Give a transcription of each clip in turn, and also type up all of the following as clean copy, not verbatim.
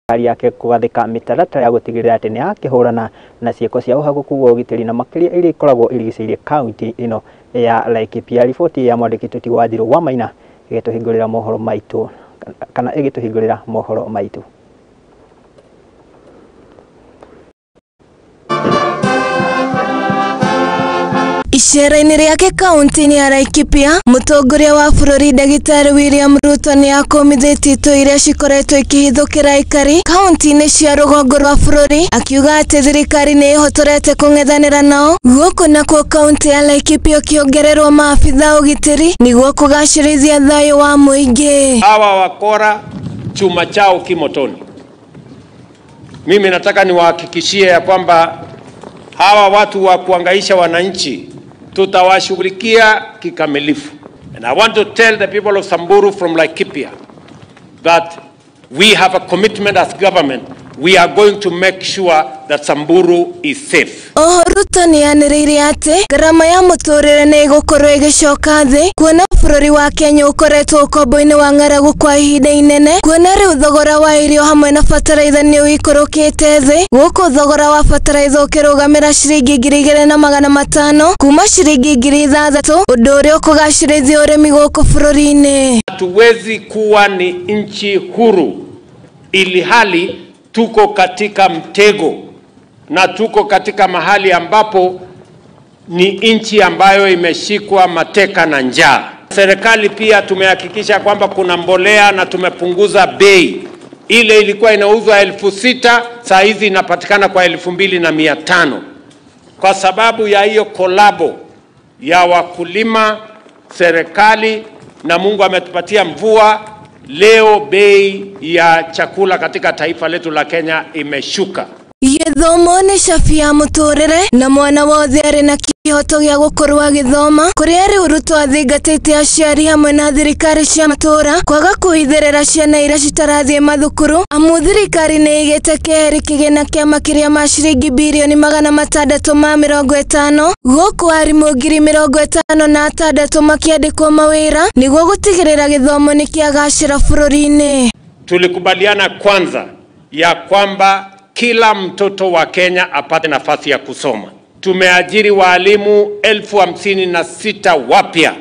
Thirikari yake kũgathĩka mĩtaratara ya gũtigĩrĩra atĩ nĩ yakĩhũrana na ciĩko cia ũhagũku wa ũgitĩri na makĩria iria ikoragwo irigicĩirie kaunti ĩno ya Laikipia. Riboti ya mwandĩki Tũti Wanjirũ wa Maina ĩgĩtũhingũrĩra mohoro maitũ kana ĩgĩtũhingũrĩra mohoro maitũ. Icera-inĩ rĩake kaunti-inĩ ya Laikipia, mũtongoria wa bũrũri ndagĩtarĩ William Ruto nĩ akũmithĩtie itoi iria cikoretwo ikĩhithũkĩra aikari kaunti-inĩ cia rũgongo rwa bũrũri, akiuga atĩ thirikari nĩ ĩhotorete kũng'ethanĩra nao. Gũkũ nakuo kaunti ya Laikipia ũkĩongererwo maabitha ũgitĩri nĩguo kũgacĩrithia thayũ wa mũingĩ. Hawa wakora chuma chao kimotoni. Mimi nataka niwahakikishie ya kwamba hawa watu wa kuangaisha wananchi tutawashughulikia kikamilifu. And I want to tell the people of Samburu from Laikipia that we have a commitment as government. We are going to make sure that Samburu is safe. Oho Ruto nĩanĩrĩire atĩ ngarama ya mũtũrĩre nĩ ĩgũkorwo ĩgĩcoka thĩ, kuona bũrũri wa Kenya ũkoretwo ũkombo-inĩ wa ng'aragu kwa ihinda inene, kuona rĩu thogora wa irio hamwe na bataraitha nĩ ũikũrũkĩte thĩ, gũkũ thogora wa bataraitha ũkĩrũgamĩra ciringi 2500 kuma ciringi 6000, ũndũ ũrĩa ũkũgacĩrithia ũrĩmi gũkũ bũrũri-inĩ. Hatuwezi kuwa ni nchi huru ili hali tuko katika mtego na tuko katika mahali ambapo ni nchi ambayo imeshikwa mateka na njaa. Serikali pia tumehakikisha kwamba kuna mbolea na tumepunguza bei. Ile ilikuwa inauzwa 6,000, saa hizi inapatikana kwa 2,500. Kwa sababu ya hiyo kolabo ya wakulima, serikali na Mungu ametupatia mvua, leo bei ya chakula katika taifa letu la Kenya imeshuka. Gĩthomo nĩ cabi ya mũtũrĩre na mwana wothe arĩ na kĩhoto gĩa gũkorwo agĩthoma, kũrĩa rĩu Ruto athingatĩte aciari hamwe na thirikari cia matũũra kwaga kũhithĩrĩra ciana iria citarathiĩ mathukuru, amu thirikari nĩ ĩigĩte keheri kĩgĩna kĩa makĩria ma ciringi birioni 650 gũkũ arimũ 56,000 makĩandĩkwo mawĩra nĩguo gũtigĩrĩra gĩthomo nĩ kĩagacĩra bũrũri-inĩ. Tulikubaliana kwanza ya kwamba kila mtoto wa Kenya apate nafasi ya kusoma. Tumeajiri walimu 56,000 wapya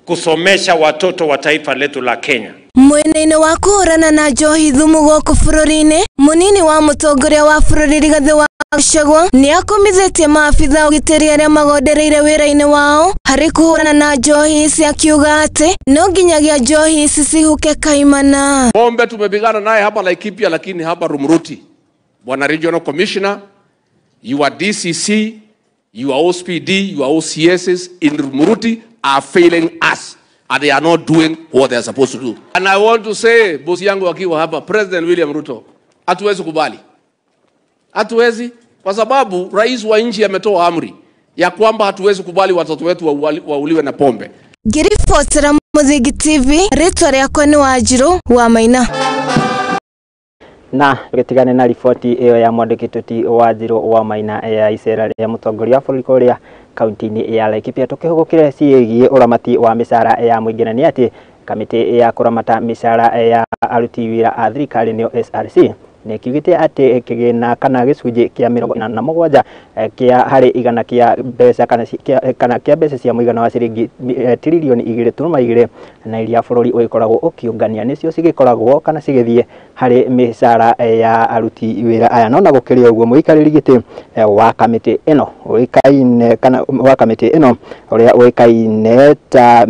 kusomesha watoto wa taifa letu la Kenya. Mwena-inĩ wa kũhũrana na njohi thumu gũkũ bũrũri-inĩ, mũnini wa mũtongoria wa bũrũri Rigathĩ wa Gachagua nĩ akomithĩtie maabitha ũgitĩri arĩa magondereire wĩra-inĩ wao harĩ kũhũrana na njohi ici, akiuga atĩ no nginyagia njohi ici cihuke kaimana. Pombe tumepigana naye hapa Laikipia, lakini hapa Rumuruti, Bwana Regional Commissioner, your DCC, your OSPD, your OCSs in Rumuruti are failing us, and they are not doing what they are supposed to do. And I want to say, bosi yangu akiwa hapa, President William Ruto, hatuwezi kubali. Hatuwezi, kwa sababu rais wa nchi ametoa amri ya kwamba hatuwezi kubali watoto wetu wauliwe na pombe. Ngĩribotera Mũthingi TV, rĩtwa rĩakwa nĩ Wanjirũ wa Maina. Na tũgĩtigane na riboti ĩyo ya mwandĩki Tũti Wanjirũ wa Maina ya icera rĩa mũtongoria wa bũrũri kũrĩa kaunti-inĩ ya Laikipia, tũkĩhũgũkĩre ciĩgiĩ ũramati wa mĩcara ya mũingĩ, na nĩ atĩ kamĩtĩ ya kũramata mĩcara ya aruti wĩra a thirikari nĩyo SRC nĩ kiugĩte atĩ kĩgĩna kana gĩcunjĩ kĩa 47 kĩa harĩ igana kĩa mbeca kana kĩa mbeca cia mũigana wa ciringi tiririoni 2.2 na iria bũrũri ũgĩkoragwo ũkĩũngania nĩcio cigĩkoragwo kana cigĩthiĩ harĩ mĩcara ya aruti wĩra aya. No na gũkĩrĩ ũguo, mũikarĩri gĩtĩ wa kamĩtĩ ĩno ũĩkaine kana wa kamĩtĩ ĩno ũrĩa ũĩkaine ta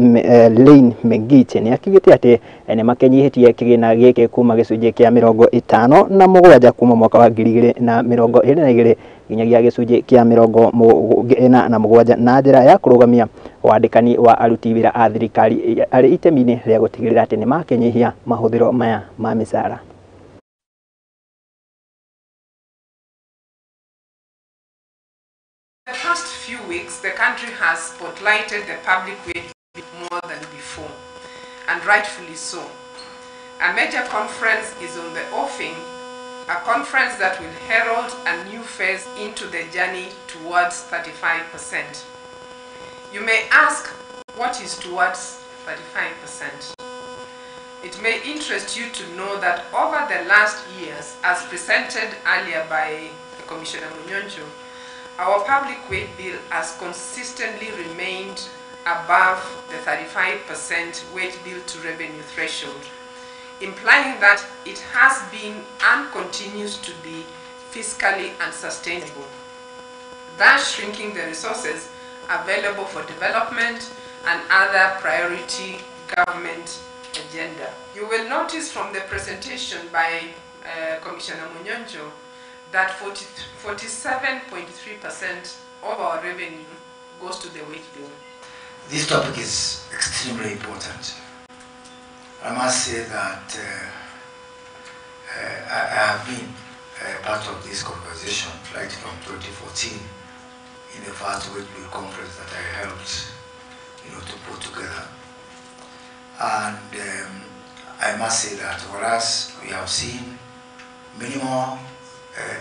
Lane Mengichi nĩ akiugĩte atĩ nĩ makĩnyihĩtie kĩgĩna gĩkĩ kuma gĩcunjĩ kĩa 57 kuma mwaka wa 2022 nginyagia gĩcunjĩ kĩa 47 na njĩra ya kũrũgamia wandĩkani wa aruti wĩra a thirikari arĩ itemi-inĩ rĩa gũtigĩrĩra atĩ nĩ makĩnyihia mahũthĩro maya ma mĩcara. The past few weeks, the country has spotlighted the public wage more than before, and rightfully so. A major conference is on the offing, a conference that will herald a new phase into the journey towards 35%. You may ask, what is towards 35%? It may interest you to know that over the last years, as presented earlier by Commissioner Monyoncho, our public wage bill has consistently remained above the 35% wage bill to revenue threshold, implying that it has been and continues to be fiscally unsustainable, thus shrinking the resources available for development and other priority government agenda. You will notice from the presentation by Commissioner Monyoncho that 47.3% of our revenue goes to the wage bill. This topic is extremely important. I must say that I have been part of this conversation right from 2014 in the first wage bill conference that I helped, to put together. And I must say that whereas we have seen minimal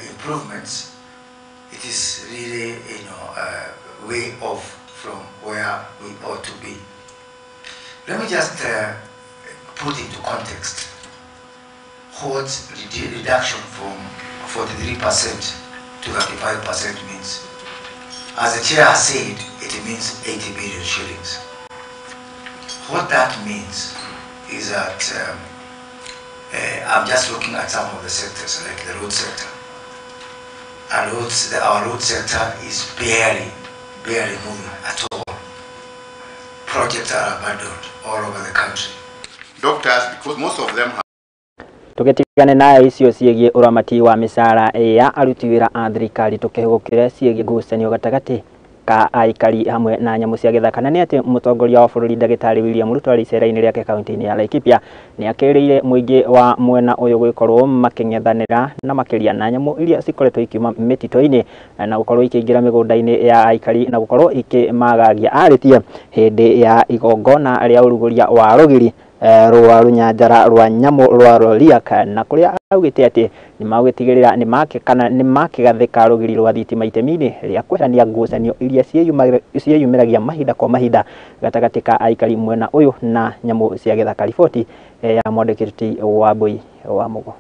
improvements, it is really, way off from where we ought to be. Let me just put into context what reduction from 43% to 35% means. As the chair has said, it means 80 billion shillings. What that means is that I'm just looking at some of the sectors, like the road sector. Our road sector is barely moving at all. Projects are abandoned all over the country. Doctors, because most of them have Tũgĩtigane nayo icio ciĩgiĩ ũramati wa mĩcara ya aruti wĩra a thirikari, tũkĩhũgũkĩre ciĩgiĩ ngucanio gatagatĩ ka aikari hamwe na nyamũ cia gĩthaka. Na nĩ atĩ mũtongoria wa bũrũri ndagĩtarĩ William Ruto arĩ icera-inĩ rĩake kaunti-inĩ ya Laikipia nĩ akĩrĩire mũingĩ wa mwena ũyũ gwĩkorwo makĩng'ethanĩra na makĩria na nyamũ iria cikoretwo ikiuma mĩtitũ-inĩ na gũkorwo ikĩingĩra mĩgũnda-inĩ ya aikari na gũkorwo ikĩmagagia. Arĩtie hĩndĩ ya igongona rĩa ũrugũria wa rũgiri rwa rũnyanjara rwa nyamũ rwa Loliak, na kũrĩa augĩte atĩ nĩmagũtigĩrĩra nĩmakĩgathĩka rũgiri rwa thitima itemi-inĩ rĩa kweherania ngucanio iria ciĩyumĩragia mahinda kwa mahinda gatagatĩ ka aikari mwena ũyũ na nyamũ cia gĩthaka. Riboti ya mwandĩki wa Mbui wa Mugo.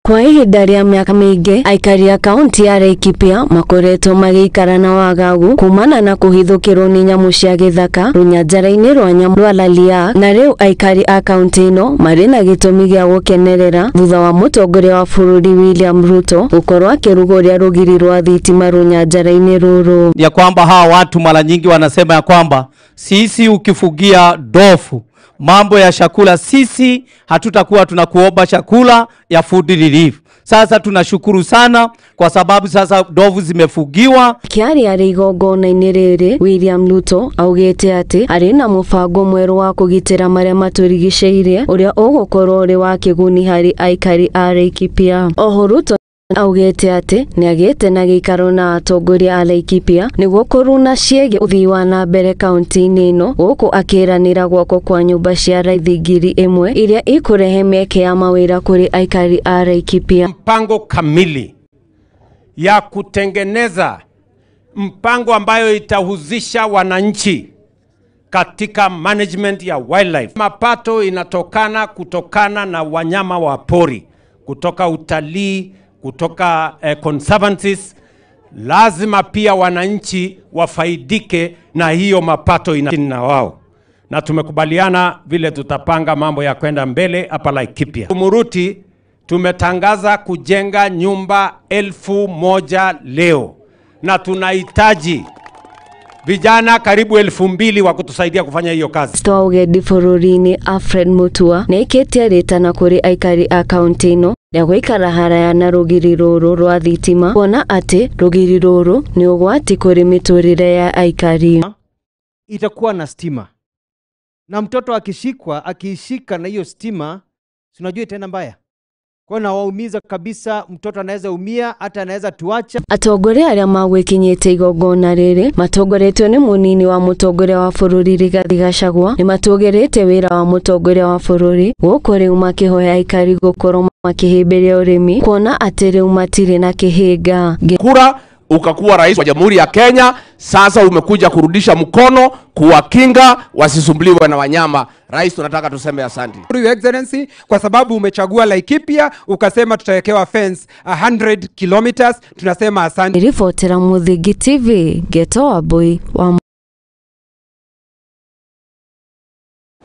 Kwa ihinda rĩa mĩaka mĩingĩ, aikari a kaunti ya Laikipia makoretwo magĩikara na wagagu kumana na kũhithũkĩrwo nĩ nyamũ cia gĩthaka rũnyanjara-inĩ rwa nyamũ rwa Laliak, na rĩu aikari a kaunti ĩno marĩ na gĩtũmi gĩa gũkenerera thutha wa mũtongoria wa bũrũri William Ruto gũkorwo akĩrugũria rũgiri rwa thitima rũnyanjara-inĩ rũrũ. Ya kwamba hawa watu mara nyingi wanasema ya kwamba sisi ukifugia dofu mambo ya chakula, sisi hatutakuwa tunakuomba chakula ya food relief. Sasa tunashukuru sana kwa sababu sasa ndovu zimefugiwa. Kiari arĩ igongona-inĩ rĩrĩ, William Ruto augĩte atĩ arĩ na mũbango mwerũ wa kũgitĩra marĩa matũrigicĩirie ũrĩa ũgũkorwo ũrĩ wa kĩguni harĩ aikari a Laikipia. Oho Ruto augĩte atĩ nĩagĩte na gĩikaro na atongoria a Laikipia nĩguo kũruna ciĩgiĩ ũthii wa na mbere kaunti-inĩ ĩno, gũkũ akĩranĩra gwakwo kwa nyũmba cia raithi 1000 iria ikũrehe mĩeke ya mawĩra kũrĩ aikari a Laikipia. Mpango kamili ya kutengeneza mpango ambayo itahusisha wananchi katika management ya wildlife. Mapato inatokana kutokana na wanyama wa pori, kutoka utalii, kutoka conservancies. Lazima pia wananchi wafaidike na hiyo mapato ina wao. Na tumekubaliana vile tutapanga mambo ya kwenda mbele hapa Laikipia. Muruti tumetangaza kujenga nyumba 1000 leo, na tunahitaji vijana karibu 2000 wa kutusaidia kufanya hiyo kazi. Minista wa ũgendi bũrũri-inĩ Alfred Mutua nĩaikĩtie rĩtana kũrĩ aikari a kaunti ĩno rĩa gũikara haraya na rũgiri rũrũ rwa thitima, kuona atĩ rũgiri rũrũ nĩ ũgwati kũrĩ mĩtũrĩre ya aikari. Itakuwa na stima, na mtoto akishikwa, akiishika na hiyo stima, si unajua itaenda mbaya. Kwa na waumiza kabisa, mtoto anaweza umia, hata anaweza tuacha. Atongoria arĩa magwĩkinyĩte igongona rĩrĩ matongoretio nĩ mũnini wa mũtongoria wa bũrũri Rigathi Gachagua nĩ matũgĩrĩte wĩra wa mũtongoria wa bũrũri gũkũ rĩu makĩhoya aikari gũkorwo makĩhĩmbĩria ũrĩmi kuona atĩ rĩu matirĩ na kĩhĩnga. Kura ukakuwa rais wa Jamhuri ya Kenya. Sasa umekuja kurudisha mkono kuwakinga wasisumbuliwe na wanyama. Rais, tunataka tuseme asante. Your Excellency, kwa sababu umechagua Laikipia ukasema tutawekewa fence 100 kilometers, tunasema asante. Ribotera Muthingi TV, Getoa Boy wa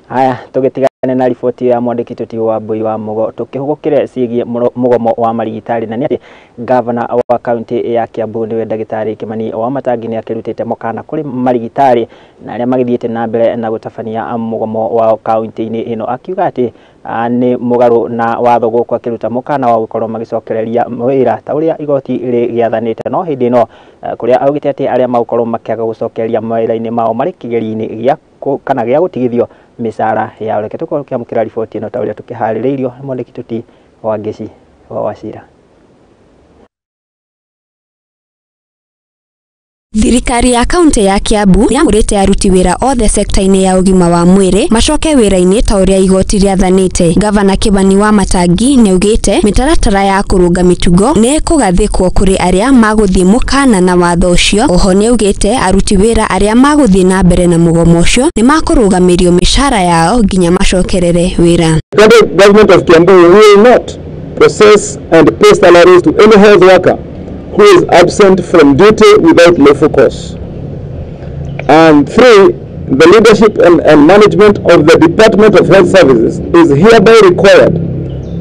Haya, tugitigane na riboti ya mwandĩki tuti wa Mbui wa Mugo tukihũgũkĩre ciĩgiĩ mũgomo wa marigitari, na nĩ atĩ gavana wa kaunti ya Kiambu nĩwe ndagĩtarĩ Kimani Wamatangi nĩ akĩrutĩte mũkana kũrĩ marigitari na arĩa magĩthiĩte na mbere na gũtabania mũgomo wao kaunti-inĩ ĩno, akiuga atĩ nĩ mũgarũ na watho gũkũ akĩruta mũkana wa gũkorwo magĩcokereria wĩra ta ũrĩa igoti rĩgĩathanĩte. No hĩndĩ ĩno kũrĩa augĩte atĩ arĩa magũkorwo makĩaga gũcokereria mawĩra-inĩ mao marĩ kĩgerio-inĩ gĩa kana gĩa gũtigithio mĩcara yao. Reke tũkorwo tũkĩamũkĩra riboti ĩno ta ũrĩa tũkĩharĩrĩirio nĩ mwandĩki tuti wa Ngeci wa Wachira. Thirikari ya kaunti ya Kiambu yamũrĩte aruti wĩra othe sekta-inĩ ya ũgima wa mwĩrĩ macoke wĩra-inĩ ta ũrĩa igoti rĩathanĩte. Gavana Kimani Wamatangi nĩaugĩte mĩtaratara ya kũrũnga mĩtugo nĩ ĩkũgathĩkwo kũrĩ arĩa magũthiĩ mũkana na watho ũcio. Oho nĩaugĩte aruti wĩra arĩa magũthiĩ na mbere na mũgomo ũcio nĩ makũrũgamĩrio mĩcara yao nginya macokerere wĩra. The government of Kiambu will not process and pay salaries to any health worker who is absent from duty without lawful cause. And three, the leadership and management of the Department of Health Services is hereby required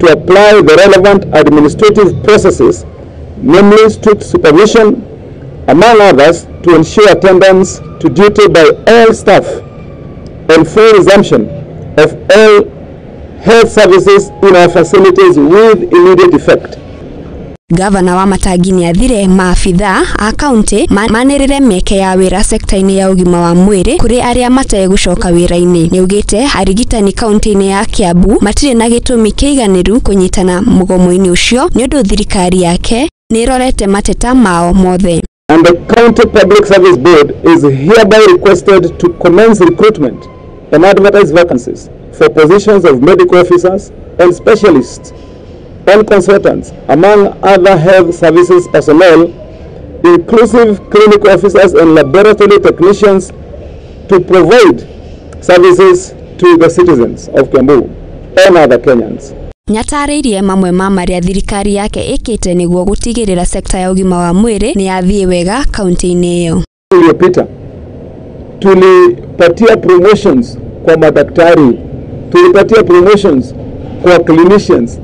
to apply the relevant administrative processes, namely strict supervision, among others, to ensure attendance to duty by all staff and full resumption of all health services in our facilities with immediate effect. Gavana Wamatangi nĩathire maabithaa a kaunti manĩrĩre mĩeke ya wĩra sekta-inĩ ya ũgima wa mwĩrĩ kũrĩ arĩa mategũcoka wĩra-inĩ. Nĩaugĩte arigitani kaunti-inĩ ya Kiambu matirĩ na gĩtũmi kĩiganĩru kũnyitana mũgomo-inĩ ũcio nĩũndũ thirikari yake nĩĩrorete mateta mao mothe. And the County Public Service Board is hereby requested to commence recruitment and advertise vacancies for positions of medical officers and specialists and consultants, among other health services personnel, inclusive clinical officers and laboratory technicians, to provide services to the citizens of Kiambu and other Kenyans. Nĩatarĩirie mamwe ma marĩa thirikari yake ĩkĩte nĩguo gũtigĩrĩra sekta ya ũgima wa mwĩrĩ nĩ yathiĩ wega kaunti-inĩ ĩyo. Iliyopita tulipatia promotions kwa madaktari, tulipatia promotions kwa clinicians,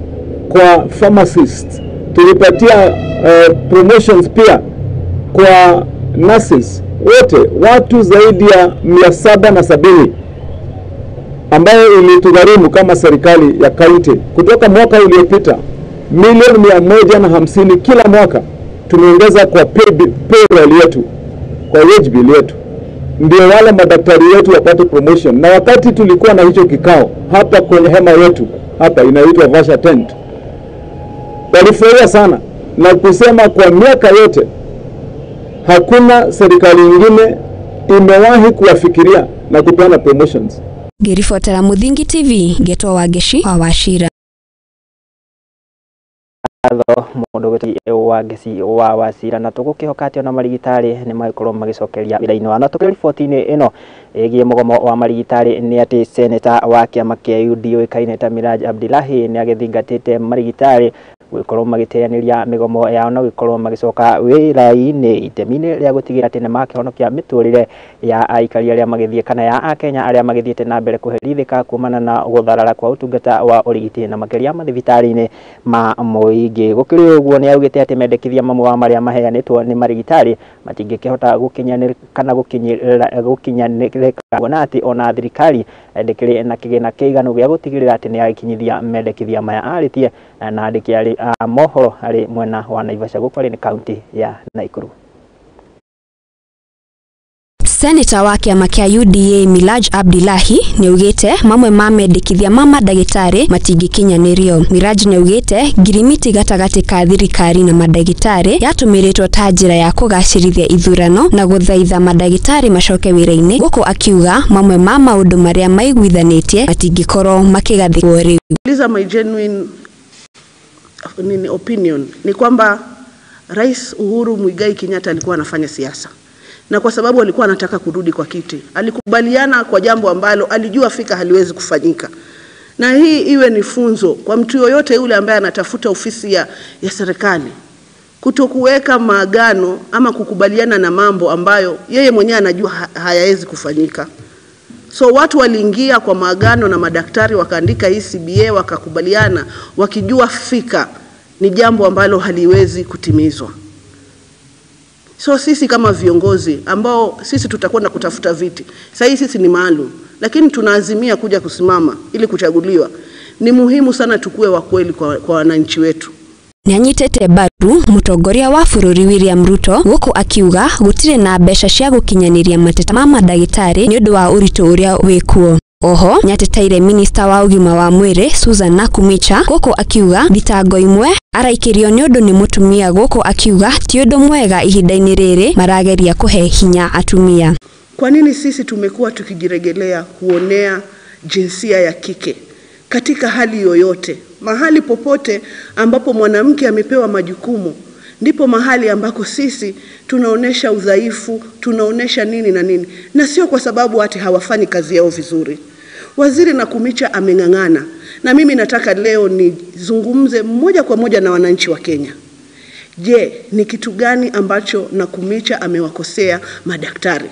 kwa pharmacists, tulipatia promotions pia kwa nurses, wote watu zaidi ya 770 ambayo ilitugharimu kama serikali ya kaunti kutoka mwaka uliopita milioni 150 kila mwaka tumeongeza kwa payroll yetu, kwa wage bill yetu, ndio wale madaktari wetu wapate promotion. Na wakati tulikuwa na hicho kikao hapa kwenye hema yetu hapa inaitwa Vasha Tent, walifurahia sana na kusema kwa miaka yote hakuna serikali nyingine imewahi kuwafikiria na kupeana promotions. Ngĩribotera Muthingi TV, ngetwo Wangeci wa Wachira. Atho mundu gwitwo Wangeci wa Wachira, na tugukihoka ati ona marigitari ni magikorwo magicokeria wira-inĩ wao. Na tukĩrĩ riboti-inĩ ĩno ĩgiĩ mũgomo wa marigitari nĩ atĩ seneta wa kĩama kĩa UDA ũĩkaine ta Miraj Abdillahi nĩ agĩthingatĩte marigitari gũkorwo magĩteanĩria mĩgomo yao na gũkorwo magĩcoka wĩra-inĩ itemi-inĩ rĩa gũtigĩrĩra atĩ nĩmakĩhonokia mĩtũrĩre ya aikari arĩa magĩthiĩ kana ya akenya arĩa magĩthiĩte na mbere kũherithĩka kumana na gũtharara kwa ũtungata wa ũrigiti na makĩria mathibitarĩ-inĩ ma mũingĩ. Gũkĩrĩ ũguo nĩ augĩte atĩ mendekithia mamwe wa marĩa maheanĩtwo nĩ marigitari matingĩkĩhota gũkinyanĩra kana gũkinyanĩrĩka, kuona atĩ ona thirikari ndĩkĩrĩ na kĩgĩna kĩiganu gĩa gũtigĩrĩra atĩ nĩyagĩkinyithia mendekithia maya arĩtie na andĩki arĩ a mohoro arĩ mwena wa Naivasha gũkũ arĩ nĩ kaunti ya Nakuru. Seneta wa kĩama kĩa UDA Milaj Abdillahi nĩaugĩte mamwe ma mendekithia ma mandagĩtarĩ matingĩkinyanĩrio. Miraj nĩaugĩte ngirimiti gatagatĩ ka thirikari na mandagĩtarĩ yatũmĩrĩtwo ta njĩra ya kũgacĩrithia ithurano na gũthaitha mandagĩtarĩ macoke wĩra-inĩ, gũkũ akiuga mamwe ma maũndũ marĩa maiguithanĩtie matingĩkorwo makĩgathĩkwo rĩu. These are my genuine opinion ni kwamba Rais Uhuru Muigai Kenyatta alikuwa anafanya siasa, na kwa sababu alikuwa anataka kurudi kwa kiti, alikubaliana kwa jambo ambalo alijua fika haliwezi kufanyika. Na hii iwe ni funzo kwa mtu yoyote yule ambaye anatafuta ofisi ya serikali, kutokuweka maagano ama kukubaliana na mambo ambayo yeye mwenyewe anajua hayawezi kufanyika. So watu waliingia kwa maagano na madaktari wakaandika hii CBA, wakakubaliana wakijua fika ni jambo ambalo haliwezi kutimizwa. So sisi kama viongozi ambao sisi tutakwenda kutafuta viti, sasa sisi ni maalum, lakini tunaazimia kuja kusimama ili kuchaguliwa, ni muhimu sana tukue wa kweli kwa wananchi wetu. Nĩanyitĩte mbaru mũtongoria wa bũrũri William Ruto gũkũ akiuga gũtirĩ na mbeca cia gũkinyanĩria mateta ma mandagĩtarĩ nĩ ũndũ wa ũritũ ũrĩa wĩkuo. Oho nĩateteire minista wa ũgima wa mwĩrĩ Susan Nakhumicha gũkũ akiuga thitango imwe araikĩrio nĩ ũndũ nĩ mũtumia gũkũ akiuga ti ũndũ mwega ihinda-inĩ rĩrĩ marageria kũhe hinya atumia. Kwa nini sisi tumekuwa tukijiregelea kuonea jinsia ya kike katika hali yoyote? Mahali popote ambapo mwanamke amepewa majukumu, ndipo mahali ambako sisi tunaonesha udhaifu, tunaonesha nini na nini. Na sio kwa sababu ati hawafanyi kazi yao vizuri. Waziri Nakhumicha ameng'ang'ana, na mimi nataka leo nizungumze moja kwa moja na wananchi wa Kenya. Je, ni kitu gani ambacho Nakhumicha amewakosea madaktari?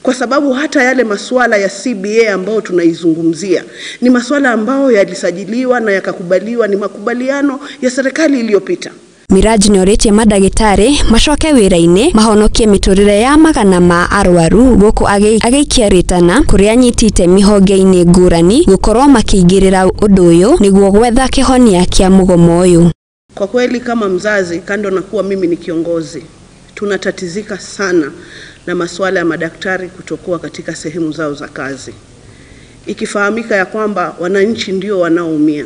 Kwa sababu hata yale masuala ya CBA ambayo tunaizungumzia ni masuala ambayo yalisajiliwa na yakakubaliwa, ni makubaliano ya serikali iliyopita. Miraji nĩorĩtie mandagĩtarĩ macoke wĩra-inĩ mahonokie mĩtũrĩre ya magana ma arwaru gũkũ agĩikia rĩtana kũrĩa anyitĩte mĩhonge-inĩ ngũrani gũkorwo makĩingĩrĩra ũndũ ũyũ nĩguo gwetha kĩhonia kĩa mũgomo ũyũ. Kwa kweli kama mzazi, kando na kuwa mimi ni kiongozi, tunatatizika sana na masuala ya madaktari kutokuwa katika sehemu zao za kazi, ikifahamika ya kwamba wananchi ndio wanaoumia.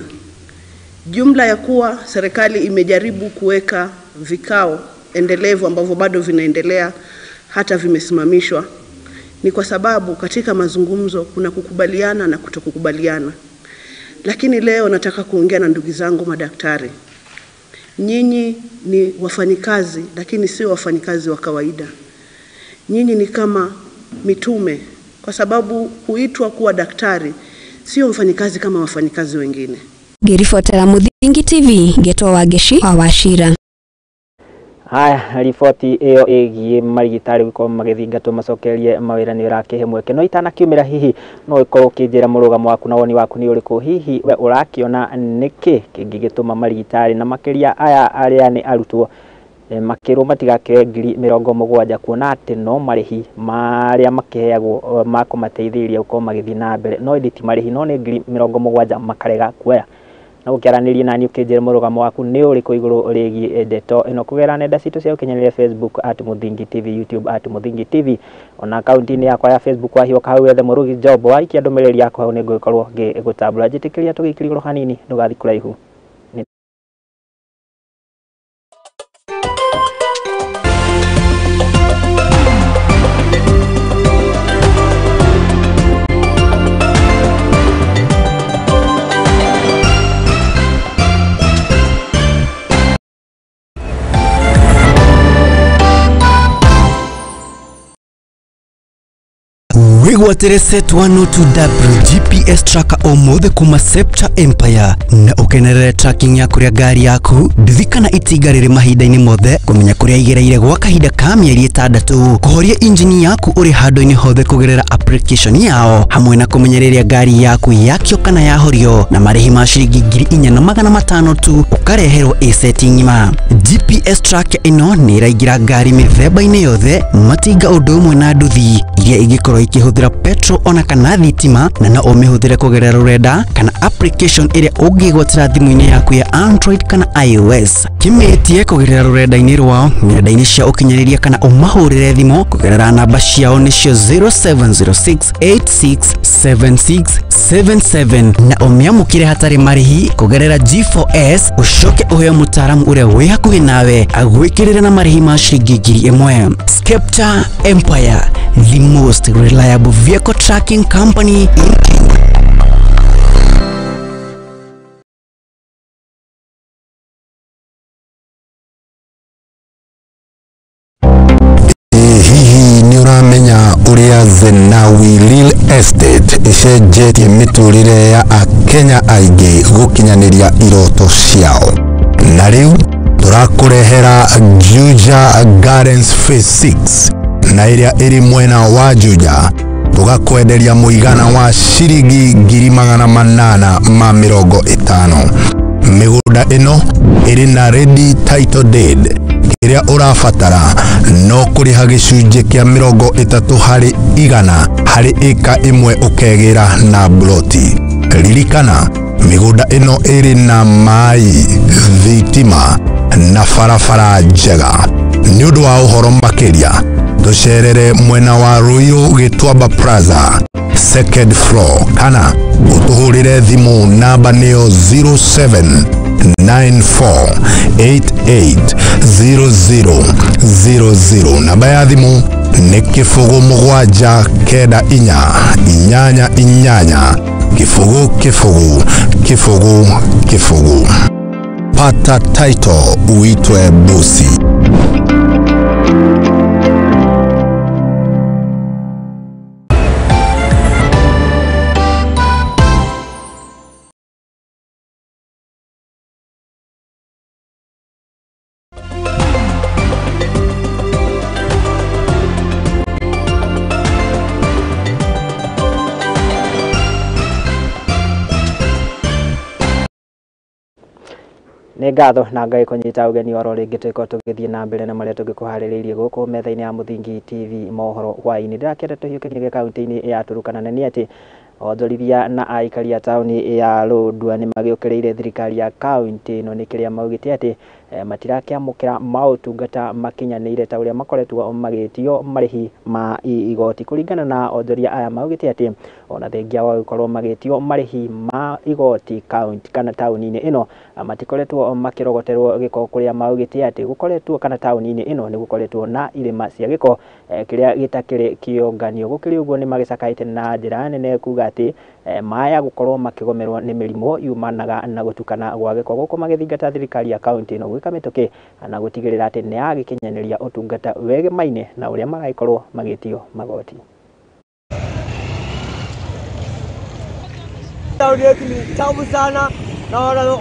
Jumla ya kuwa serikali imejaribu kuweka vikao endelevu ambavyo bado vinaendelea, hata vimesimamishwa, ni kwa sababu katika mazungumzo kuna kukubaliana na kutokukubaliana. Lakini leo nataka kuongea na ndugu zangu madaktari. Nyinyi ni wafanyikazi, lakini sio wafanyikazi wa kawaida. Nyinyi ni kama mitume, kwa sababu huitwa kuwa daktari sio mfanyikazi kama wafanyikazi wengine. Ngĩribotera Mũthingi TV ngetwo Wangeshi wa Wachira. Haya, riboti ĩyo ĩgiĩ marigitari gũkorwo magĩthingatwo macokerie mawĩra nĩ ũrakĩhe mweke, no itanakiumĩra hihi no ũkorwo ũkĩnjĩra mũrũgamo waku na woni waku nĩ ũrĩkũ? Hihi we ũrakĩona nĩkĩ kĩngĩgĩtũma marigitari na makĩria aya arĩa nĩ arutwo makĩrwo matigakĩoe 70,000 kuona atĩ no marĩhi marĩa makĩheagwo ma kũmateithĩrĩria gũkorwo magĩthiĩ na mbere, no ĩndĩ ti marĩhi no nĩ 70,000 makarega kuoya. Na ũkĩaranĩria nani ũkĩnjĩra mũrũgamo waku nĩ ũrĩkũ igũrũ rĩgiĩ ndeto ĩno kũgerera nenda citũ cia ũkinyanĩria Facebook @Mũthingi TV, YouTube @Mũthingi TV, ona akaunti-inĩ yakwa ya Facebook wahiũka hau wethe Mũrugi Job, waikia ndũmĩrĩri yakwa hau nĩngũgĩkorwo ngĩgũtambũra. Njĩtĩkĩria tũgĩikĩrie igũrũ hanini, ndũgathiĩ kũraihu. Wigwatire set 102W GPS tracker ũmũthĩ kuma Scepter Empire na ũkenerere tracking ya kũrĩa ngari yaku nduthi kana itinga rĩrĩ mahinda-inĩ mothe, kũmenya kũrĩa igereire gwa kahinda ka mĩeri 6, kũhoria injini yaku ũrĩ handũ-inĩ hothe kũgerera application yao, hamwe na kũmenya rĩrĩa ngari yaku yakio kana yahorio, na marĩhi ma ciringi 4,500 tu ũkareherwo ĩ-seti ng'ima. GPS tracker ĩno nĩ ĩraingĩra ngari mĩthemba-inĩ yothe, matinga ũndũ ũmwe na nduthi iria ingĩkorwo ikĩhũthĩra petrol ona kana thitima, na no ũmĩhũthĩre kũgerera rũrenda kana application ĩrĩa ũngĩgwatĩra thimũ-inĩ yaku ya Android kana iOS. Kĩmĩtie kũgerera rũrenda-inĩ rwao, nenda-inĩ cia ũkinyanĩria, kana ũmahũrĩre thimũ kũgerera namba ciao nĩcio 0706867677 na ũmĩamũkĩre hatarĩ marĩhi kũgerera G4S, ũcoke ũheo mũtaaramu ũrĩa wĩ hakuhĩ nawe agwĩkĩrĩre na marĩhi ma ciringi 1,000. Scepter Empire, the most reliable vehicle tracking company in Kenya. Ũrĩa Zenawi Real Estate ĩcenjetie mĩtũrĩre ya Akenya aingĩ gũkinyanĩria iroto ciao. Na rĩu tũrakũrehera Juja Gardens Phase 6 na ĩrĩa ĩrĩ mwena wa Juja, tũgakwenderia mũigana wa ciringi 850,000. Mĩgũnda ĩno ĩrĩ na ready title deed. Kĩrĩa ũrabatara no kũrĩha gĩcunjĩ kĩa 30% harĩ ĩka ĩmwe ũkegĩra na bloti. Ririkana, mĩgũnda ĩno ĩrĩ na maĩ, thitima na barabara njega. Nĩ ũndũ wa ũhoro makĩria, tũcerere mwena wa Ruiru Gĩtuamba Plaza, second floor, kana ũtũhũrĩre thimũ namba nĩyo 0794880000. Namba ya thimũ nĩ 0 7 9 4 8 0 0 0 0. Pata title uitwe bosi. Nĩ ngatho na Ngai kũnyita ũgeni oro rĩngĩ. Tũgĩkorwo tũgĩthiĩ na mbere na marĩa tũgĩkũharĩrĩirie gũkũ metha-inĩ ya Mũthingi TV mohoro hwaĩ-inĩ. Ndĩrakĩenda tũhiũke nginya kaunti-inĩ ya Turukana, na nĩ atĩ onjorithia na aikari a taũni ya Lodwar nĩ magĩũkĩrĩire thirikari ya kaunti ĩno nĩ kĩrĩa maugĩte atĩ matirakĩamũkĩra maũtungata makinyanĩire ta ũrĩa makoretwo magĩtio marĩhi ma igoti. Kũringana na onjoria aya, maugĩte atĩ ona thengia wa gũkorwo magĩtio marĩhi ma igoti kaunti kana taũni-inĩ ĩno, matikoretwo makĩrogoterwo gĩko, kũrĩa maugĩte atĩ gũkoretwo kana taũni-inĩ ĩno nĩ gũkoretwo na irĩma cia gĩko kĩrĩa gĩtakĩrĩ kĩũnganio. Gũkĩrĩ ũguo, nĩ magĩcakaĩte na njĩra nene kuga atĩ maya gũkorwo makĩgomerwo nĩ mĩrimũ yumanaga na gũtukana gwa gĩko, gũkũ magĩthingata thirikari ya kaunti ĩno gwĩka mĩtũkĩ na gũtigĩrĩra atĩ nĩ yagĩkinyanĩria ũtungata wegemaine na ũrĩa maragĩkorwo magĩtio magoti. Town yetu ni chafu sana na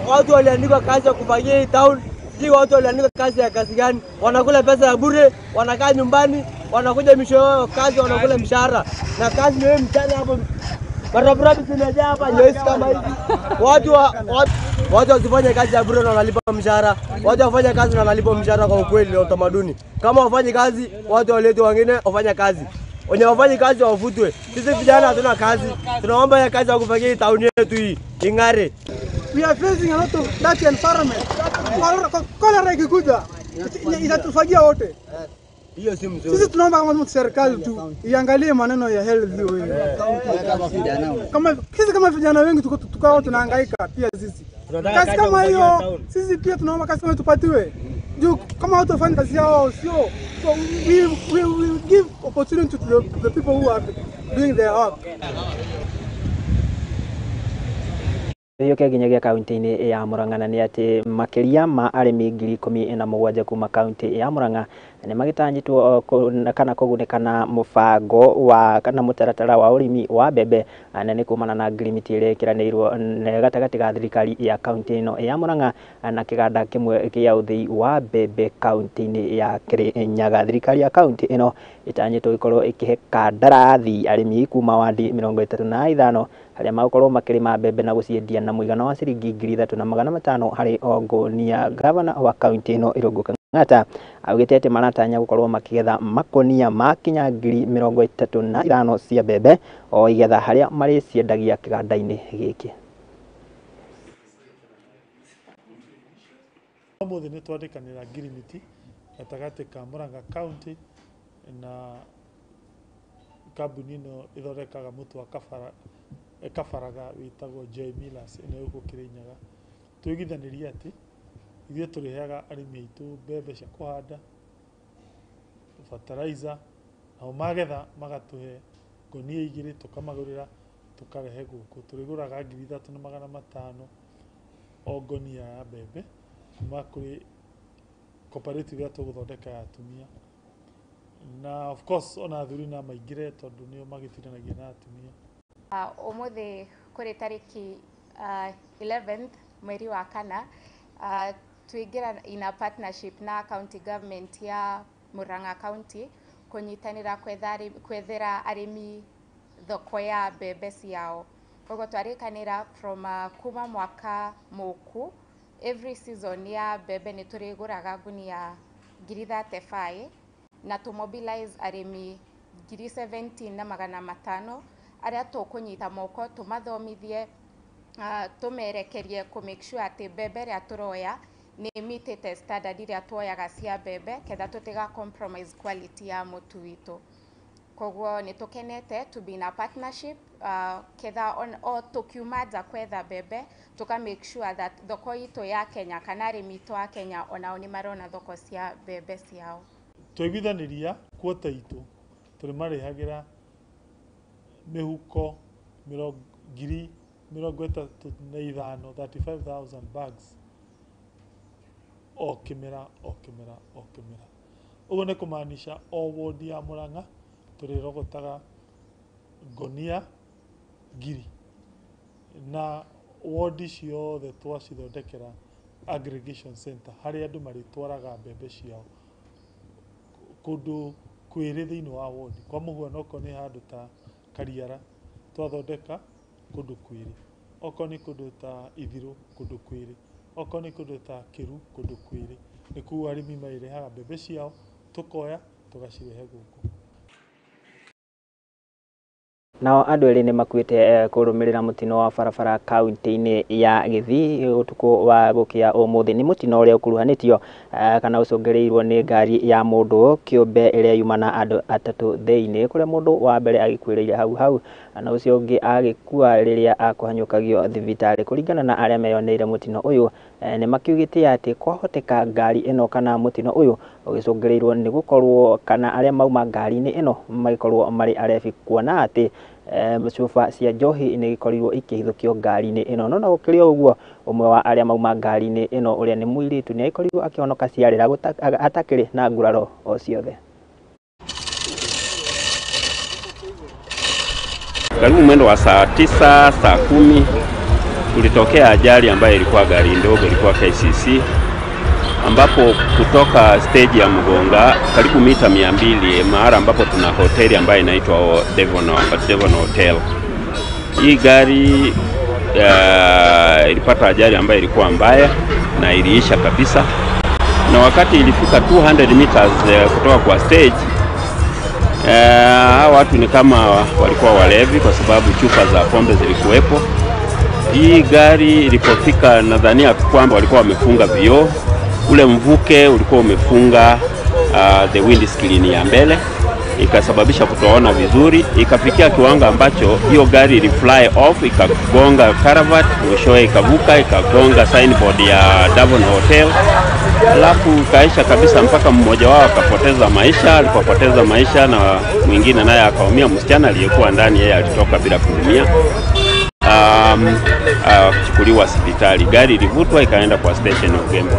watu waliandikwa kazi ya kufagia hii town. Sijui watu waliandikwa kazi ya kazi gani? Wanakula pesa ya bure, wanakaa nyumbani, wanakuja misho yao kazi, wanakula mshahara na kazi ni wewe mchana hapo. Barabara zimejaa hapa nyeusi kama hivi. Watu wasifanye kazi ya bure na wanalipa mshahara. Watu wafanye kazi na wanalipa mshahara kwa ukweli na utamaduni. Kama wafanye kazi, watu walete wengine wafanye kazi. Wenye wafanye kazi wafutwe. Sisi vijana hatuna kazi. Tunaomba ya kazi ya kufagia hii town yetu hii ing'are. We are facing a lot of dirty environment. Cholera ikikuja itatufagia wote. Hiyo si mzuri. Sisi tunaomba kama serikali tu iangalie maneno ya health hiyo. Kama sisi kama vijana wengi tuko tukao tunahangaika pia sisi. Tunataka Kazi kazi ya kama kufagia hiyo town. Sisi pia tunaomba kazi kama tupatiwe. Juu kama watu wafanye kazi yao sio, so we will give opportunity to the people who are doing their work. Gĩũke nginyagia kaunti-inĩ ya Murang'a, na nĩ atĩ makĩria ma arĩmi 17,000 kuma kaunti ya Murang'a nĩ magĩtanyĩtwo kana kũgunĩka na mũbango wa kana mũtaratara wa ũrĩmi wa mbembe, na nĩ kumana na ngirimiti ĩrĩa ĩkĩranĩirwo gatagatĩ ga thirikari ya kaunti ĩno ya Murang'a na kĩganda kĩmwe kĩa ũthĩi wa mbembe kaunti-inĩ ya Kĩrĩnyaga. Thirikari ya kaunti ĩno ĩtanyĩtwo ĩkorwo ĩkĩhe kandarathi arĩmi kuma wandi 35 harĩa magũkorwo makĩrĩma mbembe na gũciendia na mũigana wa ciringi 3,500 harĩ o ngũnia. Gavana wa kaunti ĩno Irũngũ Kang'ata augĩte atĩ maratanya gũkorwo makĩgetha makũnia makinya 35,000 cia mbembe o igetha, harĩa marĩciendagia kĩganda-inĩ gĩkĩ. Ũmũthĩ nĩ twandĩkanĩra ngirimiti gatagatĩ ka Murang'a County na kambuni ĩno ĩthondekaga mũtu wa kabara, kabaraga wĩtagwo Joy Millers ĩno ĩ gũkũ Kĩrĩnyaga. Tũiguithanĩrie atĩ ithuĩ tũrĩheaga arĩmi aitũ mbembe cia kũhanda, fertilizer, nao magetha magatũhe ngũnia 2 tũkamagũrĩra tũkarehe gũkũ. Tũrĩgũraga 3,500 o ngũnia ya mbembe kuma kũrĩ cooperative ĩrĩa tũgũthondeka ya atumia. Na of course ona athuri na maingire tondu nio magĩtiranagia na atumia. Umuthi kuri tariki 11th mweri wa kana tuingira in a partnership na county government ya Murang'a County kunyitanira kwethera arimi thoko ya mbembe ciao. Koguo twarikanira from kuma mwaka muku every season ya mbembe ni turiguraga ngunia 35,000 na to mobilize arimi 17,500 aria tukunyita moko tumathomithie tumerekerie ku make sure ati mbembe iria turoya ni mitite standard iria tuoyaga cia mbembe ketha tutiga compromise quality ya mutu witu. Koguo ni tukenete to be in a partnership ketha o tukiuma nja kwetha mbembe tuka make sure that thoko itu ya Kenya kana arimi itu a Kenya onao ni marona thoko cia mbembe ciao. Twaiguithaniria quota itu turimarĩhagĩra mĩhuko 35,000 35,000 bags o kĩmera o kĩmera o kĩmera. Ũguo nĩ kũmaanisha o wodi ya Murang'a tũrĩrogotaga ngonia 1,000 na wodi ciothe twacithondekera aggregation center harĩa andũ marĩtwaraga mbembe ciao kũndũ kwĩrĩ thĩinĩ wa wodi. Kwa mũhuano okorwo nĩ handũ ta Kariara twathondeka kũndũ kwĩrĩ, okorwo nĩ kũndũ ta Ithirũ kũndũ kwĩrĩ, okorwo nĩ kũndũ ta Kĩru kũndũ kwĩrĩ. Nĩkuo arĩmi marĩrehaga mbembe ciao tũkoya tũgacirehe gũkũ. Nao andũ erĩ nĩ makuĩte kũrũmĩrĩra mũtino wa barabara kaunti-inĩ ya Gĩthii ũtukũ wa gũkĩa ũmũthĩ. Nĩ mũtino ũrĩa ũkuruhanĩtio kana ũcũngĩrĩirwo nĩ ngari ya mũndũ kĩũmbe ĩrĩa yuma na andũ atatũ thĩinĩ, kũrĩa mũndũ wa mbere agĩkuĩrĩire hau hau na ũcio ũngĩ agĩkua rĩrĩa akũhanyũkagio thibitarĩ. Kũringana na arĩa meyoneire mũtino ũyũ nĩ makiugĩte atĩ kwahoteka ngari ĩno kana mũtino ũyũ ũgĩcũngĩrĩirwo nĩ gũkorwo kana arĩa mauma ngari-inĩ ĩno magĩkorwo marĩ arebi, kuona atĩ cuba cia njohi nĩ ikorirwo ikĩhithũkio ngari-inĩ ĩno. No na gũkĩrĩ o ũguo, ũmwe wa arĩa mauma ngari-inĩ ĩno ũrĩa nĩ mũirĩtu nĩ agĩkorirwo akĩhonoka ciarĩra atakĩrĩ na nguraro o ciothe. Karibu mwendo wa saa 9, saa 10 kulitokea ajali ambayo ilikuwa gari ndogo, ilikuwa KCC, ambapo kutoka stage ya Mgonga karibu mita 200 mahali ambapo tuna hoteli ambayo inaitwa Devon Hotel. Hii gari ilipata ajali ambayo ilikuwa mbaya na iliisha kabisa, na wakati ilifika 200 meters kutoka kwa stage, watu ni kama walikuwa walevi kwa sababu chupa za pombe zilikuwepo. Hii gari ilipofika, nadhania kwamba walikuwa wamefunga vioo, ule mvuke ulikuwa umefunga the windscreen ya mbele, ikasababisha kutoona vizuri. Ikafikia kiwango ambacho hiyo gari ili fly off, ikagonga caravat, mwishowe ikavuka ikagonga signboard ya Devon Hotel, alafu ikaisha kabisa mpaka mmoja wao akapoteza maisha. Alipopoteza maisha na mwingine naye akaumia. Msichana aliyekuwa ndani yeye alitoka bila kuumia, kuchukuliwa hospitali. Gari ilivutwa ikaenda kwa station ya Ugembo.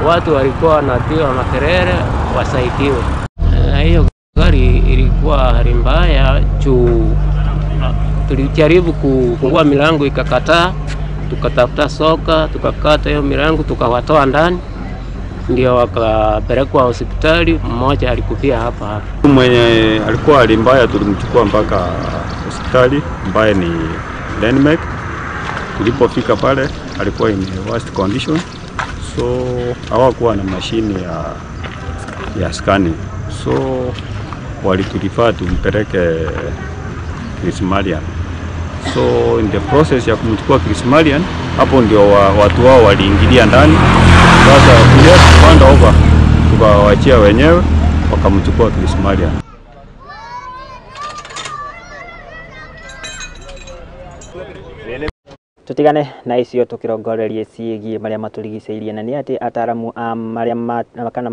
Na watu walikuwa wanapiga makelele wasaidiwe. Na hiyo gari ilikuwa hali mbaya juu tulijaribu kufungua milango ikakataa, tukatafuta soka tukakata hiyo milango tukawatoa ndani, ndio wakapelekwa hospitali. Mmoja alikufia hapa hapa. Mwenye alikuwa hali mbaya tulimchukua mpaka hospitali ambaye ni Denmark. Tulipofika pale alikuwa in worst condition, so hawakuwa na mashini ya scanning, so walitulifaa tumpeleke Krismalian. So in the process ya kumchukua Krismalian, hapo ndio watu wao waliingilia ndani. Sasa kupanda over tukawaachia wenyewe wakamchukua Krismalian. Tutigane na icio tukirongorerie ciĩgiĩ marĩa matũrigicĩirie, na nĩ atĩ ataramu a marĩa kana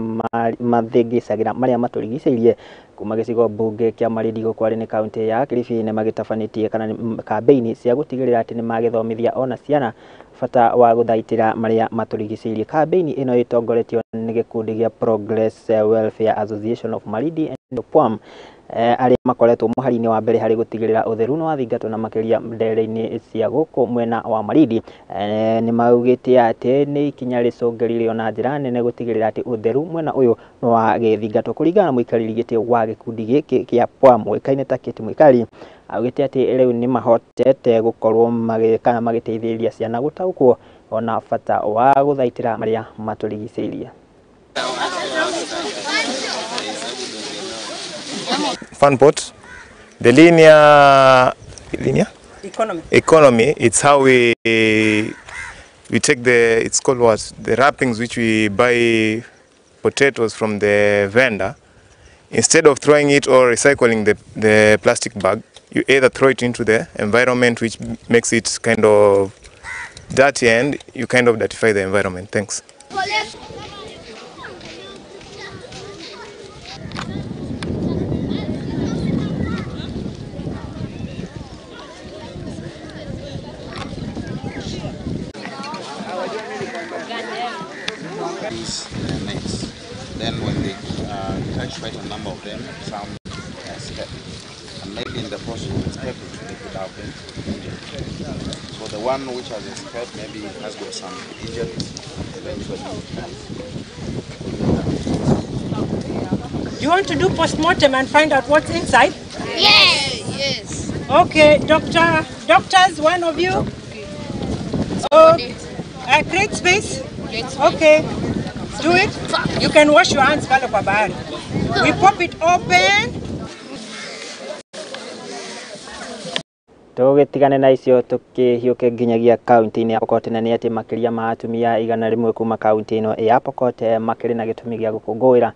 mathĩngĩcagĩra marĩa matũrigicĩirie kuma gĩcigo mbunge kĩa Malindi gũkũ arĩ nĩ kaunti ya Kilifi nĩ magĩtabanĩtie kana kambĩini cia gũtigĩrĩra atĩ nĩ magĩthomithia ona ciana bata wa gũthaitĩra marĩa matũrigicĩirie. Kambĩini ĩno ĩtongoretio nĩ gĩkundi gĩa Progress Welfare Association of Malindi and PWAM, arĩa makoretwo mũhari-inĩ wa mbere harĩ gũtigĩrĩra ũtheru nĩ wathingatwo na makĩria ndere-inĩ cia gũkũ mwena wa Malindi. Nĩ maugĩte atĩ nĩ ikinya rĩcũngĩrĩirio na njĩra nene gũtigĩrĩra atĩ ũtheru mwena ũyũ nĩ wagĩthingatwo. Kũringana na mũikarĩri gĩtĩ wa gĩkundi gĩkĩ kĩa PWAM ũĩkaine ta Kate Mwikali, augĩte atĩ rĩu nĩ mahotete gũkorwo kana magĩteithĩrĩria ciana gũtaũkwo ona bata wa gũthaitĩra marĩa matũrigicĩirie. Funport, the linear economy. It's how we take the, it's called what, the wrappings which we buy potatoes from the vendor. Instead of throwing it or recycling the plastic bag, you either throw it into the environment, which makes it kind of dirty, and you kind of dirtify the environment. Thanks. These nets. Then when they catch quite a number of them, some escape. And maybe in the process of escaping, they could have been injured. So the one which has escaped maybe has got some injuries, eventually dies. Do you want to do post-mortem and find out what's inside? Yes. Yes. Okay, doctors, one of you. Oh, create space. Okay, do it. You can wash your hands pale kwa bahari. We pop it open. Tũgĩtigane na icio tũkĩhiũke nginyagia kaunti-inĩ ya Pokot, na nĩ atĩ makĩria ma atumia 100 kuma kaunti ĩno ya Pokot makĩrĩ na gĩtũmi gĩa gũkũngũĩra,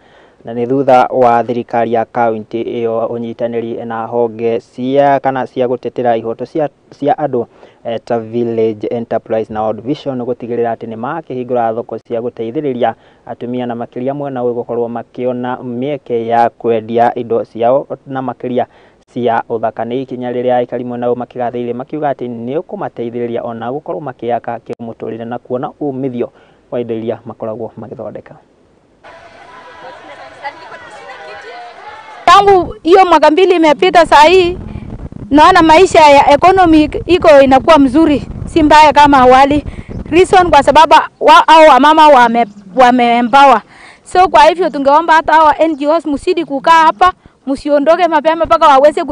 na nĩ thutha wa thirikari ya kaunti ĩyo ũnyitanĩri na honge cia kana cia gũtetera ihoto cia andũ ta Village Enterprise na World Vision gũtigĩrĩra atĩ nĩ makĩhingũra thoko cia gũteithĩrĩria atumia na makĩria mwena ũyũ gũkorwo makĩona mĩeke ya kwendia indo ciao na makĩria cia ũthaka. Nĩ ikinya rĩrĩa aikari mwena ũyũ makĩgathĩrĩria makiuga atĩ nĩ ũkũmateithĩrĩria ona gũkorwo makĩaka kĩmũtũrĩre na kuona umithio wa indo iria makoragwo magĩthondeka. Tangu hiyo mwaka 2 imepita saa hii naona maisha ya economy iko inakuwa mzuri, si mbaya kama awali. Reason kwa sababu hao wamama wameempower. So kwa hivyo tungeomba hata hao NGOs msidi kukaa hapa, msiondoke mapema mpaka waweze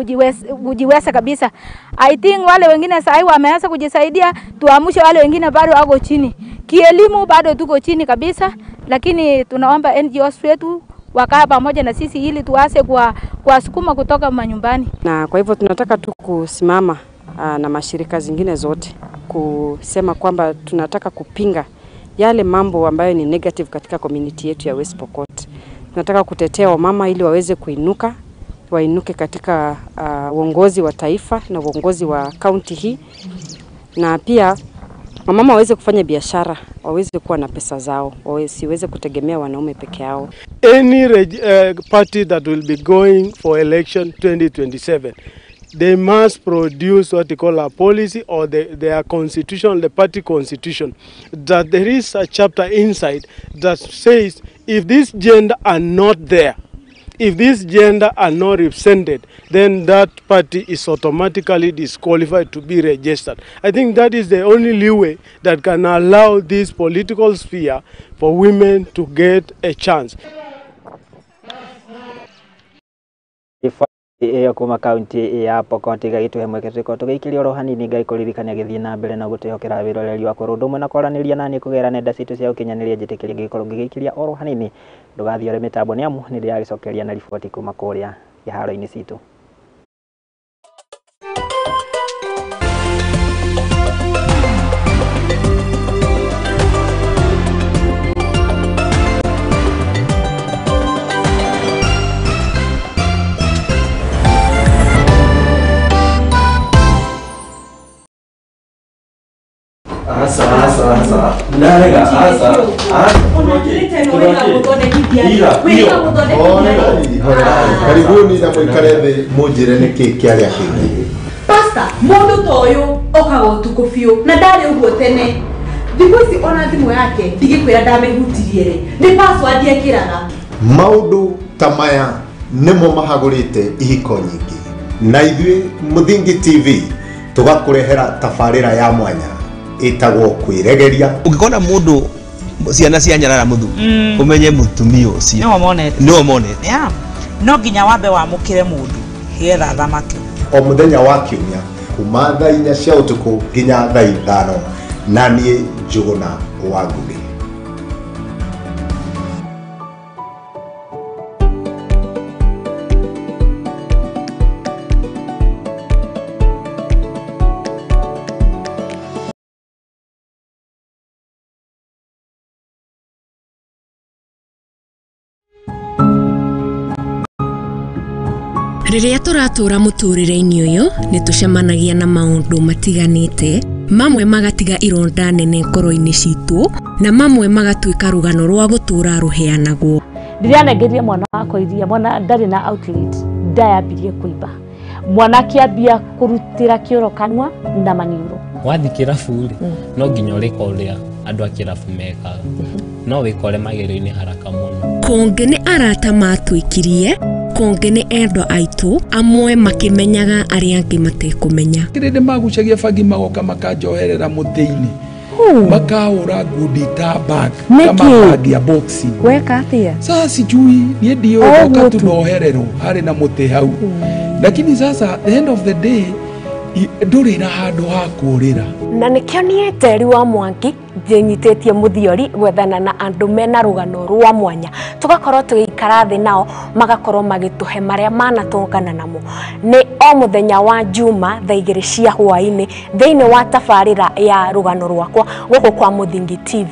kujiweza kabisa. I think wale wengine saa hii wameanza kujisaidia, tuamshe wale wengine bado wako chini. Kielimu bado tuko chini kabisa, lakini tunaomba NGOs wetu wakaa pamoja na sisi ili tuase kwa sukuma kutoka manyumbani. Na kwa hivyo tunataka tu kusimama na mashirika zingine zote kusema kwamba tunataka kupinga yale mambo ambayo ni negative katika community yetu ya West Pokot. Tunataka kutetea wamama ili waweze kuinuka, wainuke katika uongozi wa taifa na uongozi wa county hii, na pia wamama waweze kufanya biashara, waweze kuwa na pesa zao, wasiweze kutegemea wanaume peke yao. Any party that will be going for election 2027, they must produce what they call a policy or their constitution, the party constitution, that there is a chapter inside that says if this gender are not there, if this gender are not represented, then that party is automatically disqualified to be registered. I think that is the only leeway that can allow this political sphere for women to get a chance. Ĩyo kuma kaunti ya Pokot ĩgagĩtũhe mweke tũgĩkorwo tũgĩikĩria oro hanini. Ngai kũririkania gĩthiĩ na mbere na gũtwĩhokera wĩroreri waku ũndũ ũmwe na kwaranĩria naniĩ kũgerera nenda citũ cia ũkinyanĩria. Njĩtĩkĩria ngĩgĩkorwo ngĩgĩikĩria oro hanini, ndũgathiĩ ore mĩtambo nĩ amu nĩ ndĩragĩcokeria na riboti kuma kũrĩa kĩharo-inĩ citũ. Aca aca aca ndarega aca. Karibuni na muikare thi munjire niki kiaria kingi. Pastor, mundu ta uyu okaga utuku biu na ndari uguo tene. Thiku ici ona thimu yake ndigikwira ndamihutirie ri ni password ekiraga. Maundu ta maya nimo mahagurite ihiko nyingi na ithuĩ Muthingi TV tugakurehera tabarĩra ya mwanya ĩtagwo Kwĩregeria. Ũngĩkona mũndũ ciana cia nyarara mũthuri ũmenye mũtumia ũcio nĩwe monete. Yeah. No nginya wambe wamũkĩre mũndũ getha thamake. O mũthenya wa kiumia kuma thaa 4 cia ũtukũ nginya thaa 5 na niĩ Njũgũna wa Ngũgĩ. Rĩrĩa tũratũra mũtũrĩre-inĩ ũyũ nĩ tũcemanagia na maũndũ matiganĩte, mamwe magatiga ironda nene ngoro-inĩ citũ na mamwe magatuĩka rũgano rwa gũtũra rũheanagwo. Rĩrĩa nengerie mwana wakwa iria, mwana ndarĩ na outlet, ndayambirie kũimba, mwana akĩambia kũrutĩra kĩoro kanua na maniũrũ. Wathiĩ kĩrabu rĩ, no nginya ũrĩka ũrĩa andũ a kĩrabu mekaga, no wĩkore magerio-inĩ haraka mũno. Kũngĩ nĩ arata matwĩkirie, kũngĩ nĩ endwa aitũ, amwe makĩmenyaga arĩa angĩ matekũmenya. Kĩrĩndĩ magucagia bangi magoka makanjoherera mũtĩ-inĩ, makahũra ngundi ta bag kama bag ya boxing. Weka atia? Sasa sijui niĩ ndiũĩ ndoka tu nohererwo harĩ na mũtĩ hau, lakini sasa the end of the day ndũrĩ na handũ ha kũũrĩra. Na nĩkĩo niĩ Njeri wa Mwangi njĩnyitĩtie mũthiori gwethana na andũ mena rũgano rwa mwanya, tũgakorwo tũgĩikara thĩ nao magakorwo magĩtũhe marĩa manatũngana namo. Nĩ o mũthenya wa Juma thaa 2 cia hwaĩ-inĩ thĩinĩ wa tabarĩra ya rũgano rwakwa gũkũ kwa Muthingi TV.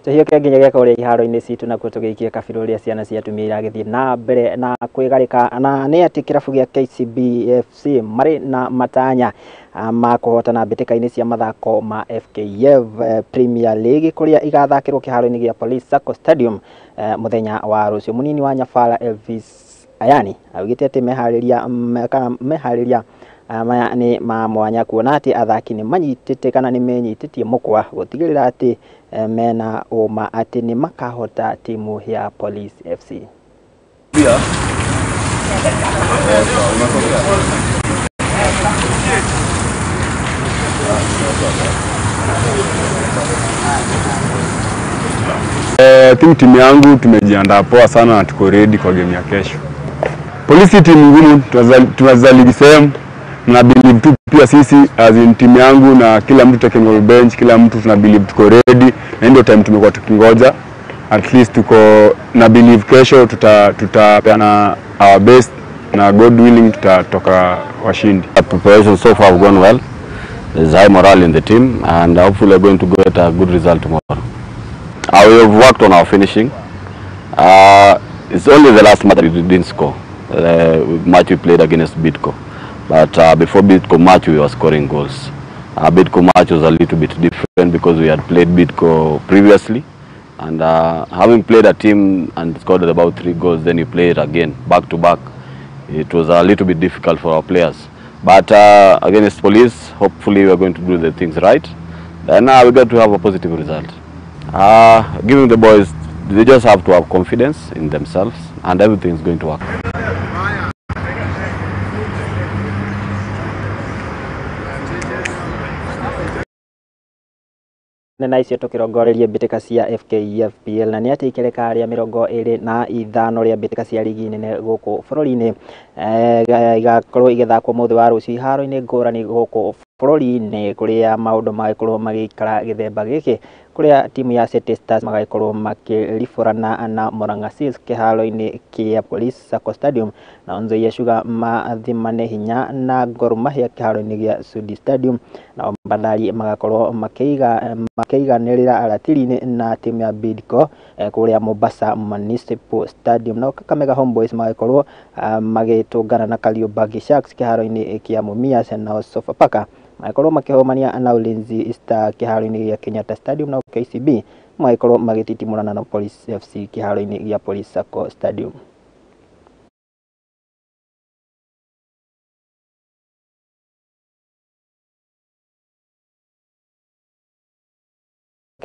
Tũhiũke nginya gĩaka ũrĩa iharo-inĩ citũ nakuo tũgĩikie kabirũ ũrĩa ciana cia atumia iragĩthiĩ na mbere na kwĩgarĩka, na nĩ atĩ kĩrabu gĩa KCB FC marĩ na matanya ma kũhotana mbĩtĩka-inĩ cia mathako ma FKF Premier League kũrĩa igathakĩrwo kĩharo-inĩ gĩa Police Sacco Stadium mũthenya wa rũciũ. Mũnini wa Nyabara Elvis Ayani augĩte atĩ meharĩria maya nĩ ma mwanya kuona atĩ athaki nĩ manyitĩte kana nĩ menyitĩtie mũkwa gũtigĩrĩra atĩ mena ũma atĩ nĩ makahota timu ya Police FC. Timu yangu tumejiandaa poa sana na tuko ready kwa game ya kesho. Polisi timu ngumu, tunacheza ligi same na believe tu pia sisi as in timu yangu na kila mtu technical bench, kila mtu tuna believe tuko ready na ndio time tumekuwa tukingoja. At least tuko na believe kesho tutapeana our best na God willing tutatoka washindi. Our preparation so far have gone well. There's high morale in the team and hopefully we're going to get a good result tomorrow. We have worked on our finishing. It's only the last match that we didn't score. The match we played against Bidco. But before Bidco match, we were scoring goals. Bidco match was a little bit different because we had played Bidco previously. And having played a team and scored about 3 goals, then you play it again, back to back. It was a little bit difficult for our players. But against Police, hopefully we are going to do the things right. Then we're going to have a positive result. Giving the boys, they just have to have confidence in themselves and everything is going to work. Na icio tũkĩrongoreria mbĩtĩka cia FKFPL, na nĩ atĩ ikereka rĩa 25 rĩa mbĩtĩka cia rigi nene gũkũ bũrũri-inĩ igakorwo igĩthakwo mũthĩ wa rũciũ iharo-inĩ ngũrani gũkũ bũrũri-inĩ, kũrĩa maũndũ magĩkorwo magĩikara gĩthemba gĩkĩ, kũrĩa timu ya City Stars magagĩkorwo makĩribũrana na Murang'a Seals kĩharo-inĩ kĩa Police Sacco Stadium, na Nzoia Sugar mathimane hinya na Gor Mahia kĩharo-inĩ gĩa Sudi Stadium, nao Bandari magakorwo makĩiganĩrĩra ratiri-inĩ na timu ya Bidco kũrĩa Mombasa Municipal Stadium, nao Kakamega Homeboys magagĩkorwo magĩtũngana na Kariobangi Sharks kĩharo-inĩ kĩa Mumias, nao Sofapaka magĩkorwo makĩhomania na Ulinzi Star kĩharo-inĩ gĩa Kenyatta Stadium, nao KCB magĩkorwo magĩtitimũrana na Police FC kĩharo-inĩ gĩa Police Sacco Stadium.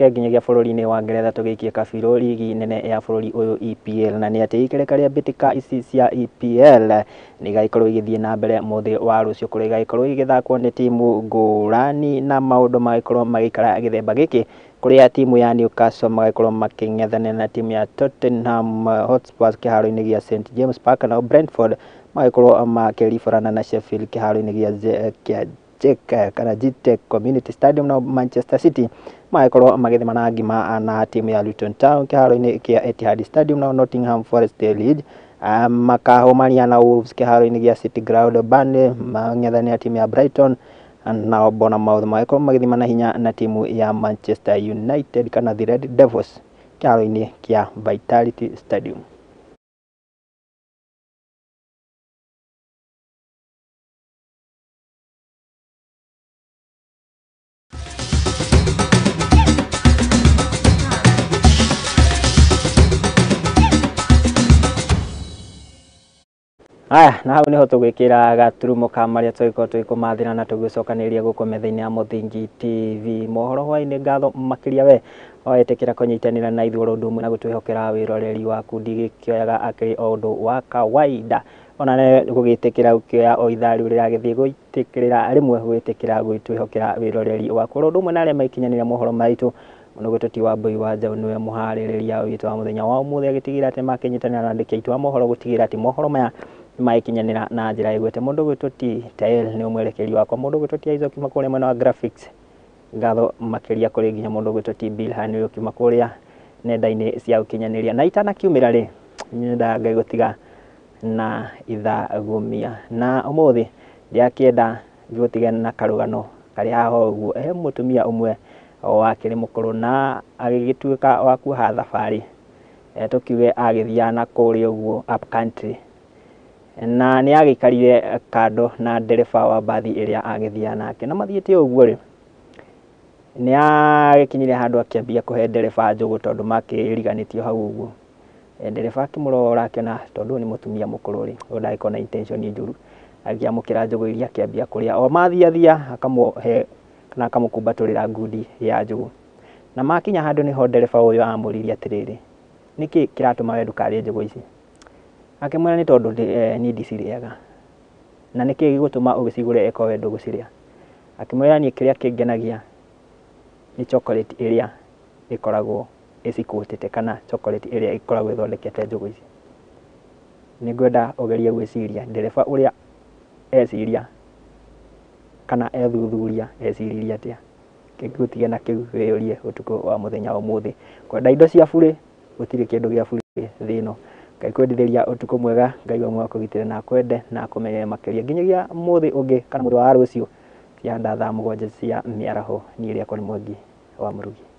Nginyagia bũrũri-inĩ wa Ngeretha tũgĩikie kabirũ rigi nene ya bũrũri ũyũ EPL, na nĩ atĩ ikereka rĩa mbĩtĩka ici cia EPL nĩ igagĩkorwo igĩthiĩ na mbere mũthĩ wa rũciũ, kũrĩa igagĩkorwo igĩthakwo nĩ timu ngũrani na maũndũ magĩkorwo magĩikara gĩthemba gĩkĩ, kũrĩa timu ya Newcastle magĩkorwo makĩng'ethanĩra na timu ya Tottenham Hotspur kĩharo-inĩ gĩa St James Park, nao Brentford magĩkorwo makĩriborana na Sheffield kĩharo-inĩ gĩa kana Gtech Community Stadium, na Manchester City magĩkorwo magĩthimana ngima na timu ya Luton Town kĩharo-inĩ kĩa Etihad Stadium, na Nottingham Forest Leeds makahũmania na Wolves kĩharo-inĩ gĩa City Ground. Burnley mang'ethanĩra timu ya Brighton, nao Bournemouth magĩkorwo magĩthimana hinya na timu ya Manchester United kana the Red Devils kĩharo-inĩ kĩa Vitality Stadium. Aya, na hau niho tũgwĩkĩra gaturumo ka marĩa tũgĩkorwo tũgĩkũmathĩra na tũgĩcokanĩrĩria gũkũ metha-inĩ ya Mũthingi TV. Mohoro hwaĩ-inĩ, ngatho makĩria we wetĩkĩra kũnyitanĩra na ithuĩ oro ũndũ ũmwe na gũtwĩhokera wĩroreri waku. Ndigĩkĩoyaga akĩrĩ o ũndũ wa kawaida, ona nawe gũgĩtĩkĩra ũkĩoya o ithaa rĩu rĩragĩthiĩ gwĩtĩkĩrĩra rĩmwe gwĩtĩkĩra gwĩtwĩhokera wĩroreri waku oro ũndũ ũmwe na arĩa maikinyanĩra mohoro maitũ. Mũno ti wa Mbui wa Njaũ nĩwe mũharĩrĩria witũ wa mũthenya wa ũmũthĩ, agĩtigĩrĩra atĩ makĩnyitanĩra na andĩki aitũ a mohoro gũtigĩrĩra atĩ mohoro maya nĩmagĩkinyanĩra na njĩra ĩgwete. Mũndũ gwĩtwo T Tael nĩ mwerekeri wakwa, mũndũ gwĩtwo T Isaac kuma kũrĩa mwena wa graphics, ngatho makĩria kũrĩ nginya mũndũ gwĩtwo T Bill Hani ũkiuma kũrĩa nenda-inĩ cia ũkinyanĩria. Na itanakiumĩra rĩ, nyendaga Ngai gũtiga na ithagumia, na ũmũthĩ ndiakĩenda ngĩgũtige na karũgano karĩ haha ũguo. He mũtumia ũmwe wakĩrĩ mũkũrũ na agĩgĩtuĩka wa kuoha thabarĩ, tũkiuge agĩthiaga na kũrĩa ũguo up country, na nĩ agĩikarire kando na ndereba wa mbathi ĩrĩa agĩthiaga nake, na mathiĩte ũguo rĩ, nĩ agĩkinyire handũ akĩambia kũhe ndereba njũgũ tondũ makĩriganĩtio hau ũguo. Ndereba akĩmũrora akĩona tondũ ũyũ nĩ mũtumia mũkũrũ rĩ, ũyũ ndagĩkorwo na intention njũru, akĩamũkĩra njũgũ iria akĩambia kũrĩa. O mathiathia akamũhe kana akamũkumbatũrĩra ngundi ya njũgũ, na makinya handũ nĩho ndereba ũyũ amũririe atĩrĩrĩ, nĩkĩ kĩratũma we ndũkarĩe njũgũ ici? Akĩmwĩra nĩ tondũ niĩ ndicirĩaga. Na nĩkĩ gĩgũtũma ũgĩcigũre ĩkorwo we ndũgũcirĩa? Akĩmwĩra niĩ kĩrĩa kĩngenagia nĩ chocolate ĩrĩa ĩkoragwo ĩcikũtĩte kana chocolate ĩrĩa ĩkoragwo ĩthondekete njũgũ ici. Nĩngwenda ũgerie gwĩciria ndereba ũrĩa eciria kana ethuthuria eciririe atĩa. Ngĩgũtige na kĩu wĩyũrie ũtukũ wa mũthenya wa ũmũthĩ. Kwenda indo cia burĩ, gũtirĩ kĩndũ gĩa burĩ thĩ ĩno. Ngai kwendithĩria ũtukũ mwega, Ngai wa muoyo akũgitĩre na akwende na akũmenyere makĩria nginyagia mũthĩ ũngĩ kana mũthĩ wa rũciũ cia thaa 7 cia mĩaraho. Niĩ rĩakwa nĩ Mwangi wa Mũrugi.